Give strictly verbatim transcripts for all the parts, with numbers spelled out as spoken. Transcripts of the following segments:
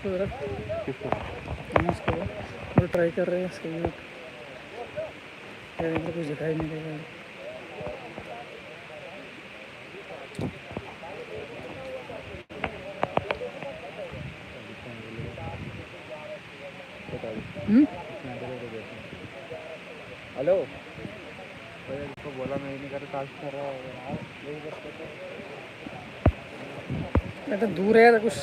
किसको? हम उसको वो ट्राई कर रहे हैं, इसके लिए। यार, इधर कुछ दिखाई नहीं दे रहा है। हम्म? हेलो। तो यार, इसको बोला, मैं ही नहीं कर रहा, टास्क कर रहा है यार, यही बस कर रहा हूँ। मैं तो दूर है यार, कुछ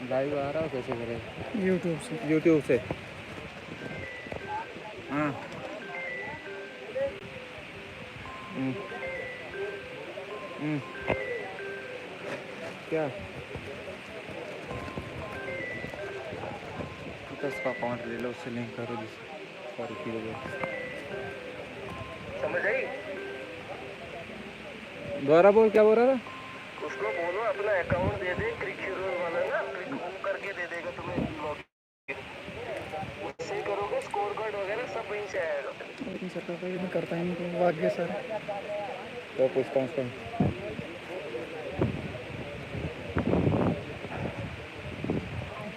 लाइव आ रहा हो, कैसे करे? YouTube से। YouTube से। हाँ। हम्म। हम्म। क्या? तो उसका अकाउंट ले लो, उससे लिंक करो, जिससे सारी चीज़ें। समझ आई? दोबारा बोल, क्या बोल रहा था? उसको बोलो, अपना अकाउंट दे दे, क्लिक हीरो वाला ना, क्लिक होम करके दे देगा तुम्हें लॉगिन। उससे करोगे, स्कोर कार्ड वगैरह सब वहीं से आएगा। लेकिन सर का कोई भी करता ही नहीं, तो भाग गया सर। तो पूछता हूँ उसको।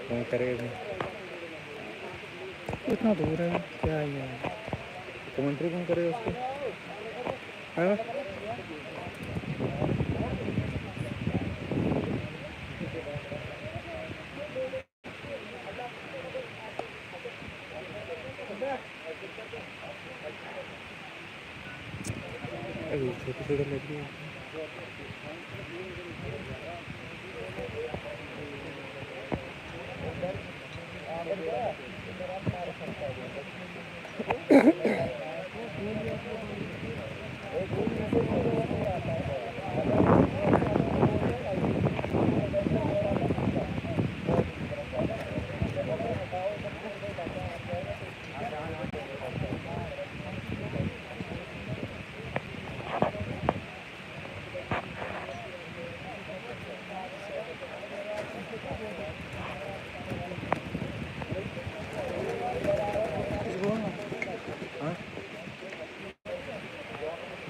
कौन करेगा? इतना दूर है, क्या है यार? कमेंट्री कौन करेगा उसको? है ना? अरे, छोटे छोटे लड़के हैं। हाँ?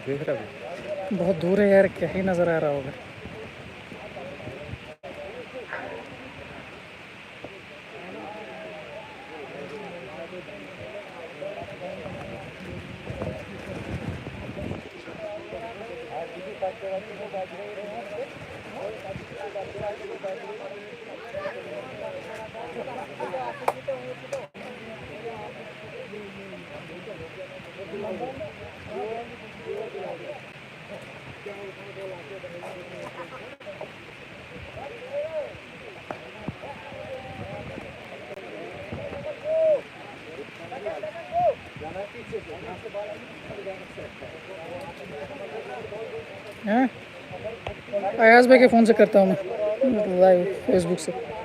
देख रहा हूँ। बहुत दूर है यार, क्या ही नज़र आ रहा होगा। हैं? अयाज भाई के फ़ोन से करता हूँ मैं लाइव Facebook से।